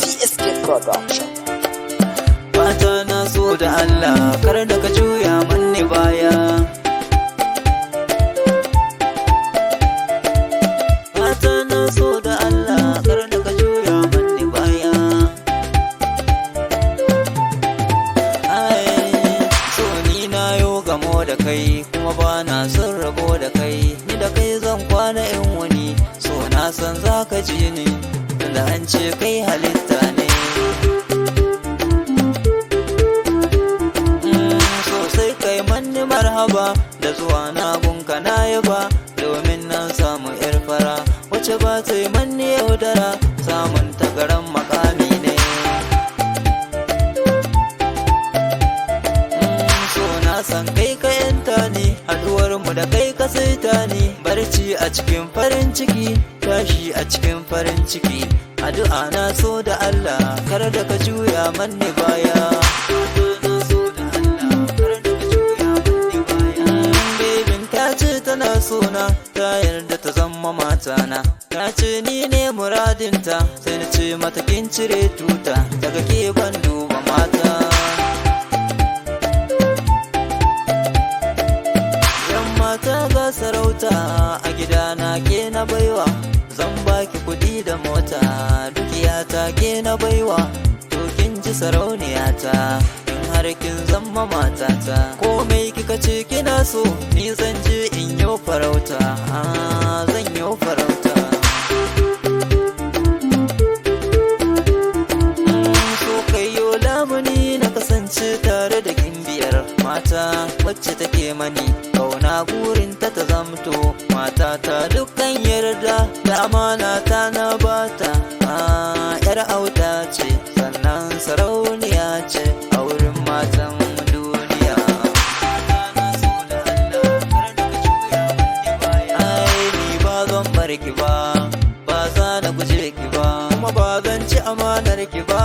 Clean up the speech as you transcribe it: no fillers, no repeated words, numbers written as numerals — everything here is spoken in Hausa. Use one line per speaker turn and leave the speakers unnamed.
TSK Production.
Fata na so da Allah kar da ka juya manni baya. Fata na so da Allah kar da ka juya manni baya. Ai, so ni na yo gamo da kai kuma ba na son rabo da kai. Ni da kai zan kwana in wani so na san za ka ji ni tunda an ce kai halitta ne. Sosai kai manni marhaba da zuwa na gunka na yaba domin nan samu yar fara wacce ba ta yi manni yaudara samun tagaran makami ne. So na san kai ka yanta ne, haduwar mu da kai ka saita ne, barci a cikin farin ciki, tashi a cikin farin ciki, addu'a na so da Allah kar da ka juya manni baya. Bebin ta ce tana sona, ta yarda ta zama matana, ta ce ni ne muradinta, sai na ce mata kin cire tuta daga ke ban duba mata. Yan mata ga sarauta a gidana ke na baiwa, zan baki kuɗi da mota, dukiyata ke na baiwa, to kin ji sarauniyata in har kin zama matata. Komai kika ce kina so, ni zan je in yo farauta, ah, zan yo farauta. So kai yo lamuni na kasance tare da gimbiyar mata wacce take mani kauna burinta ta zamto matata, dukkan yarda da amana ta na bata. Ah, yar auta ce sannan sarauniya ce a wurin matan duniya. Ai ni ba zan bar ki ba, ba za na guje ki ba, kuma ba zan ci amanar ki ba.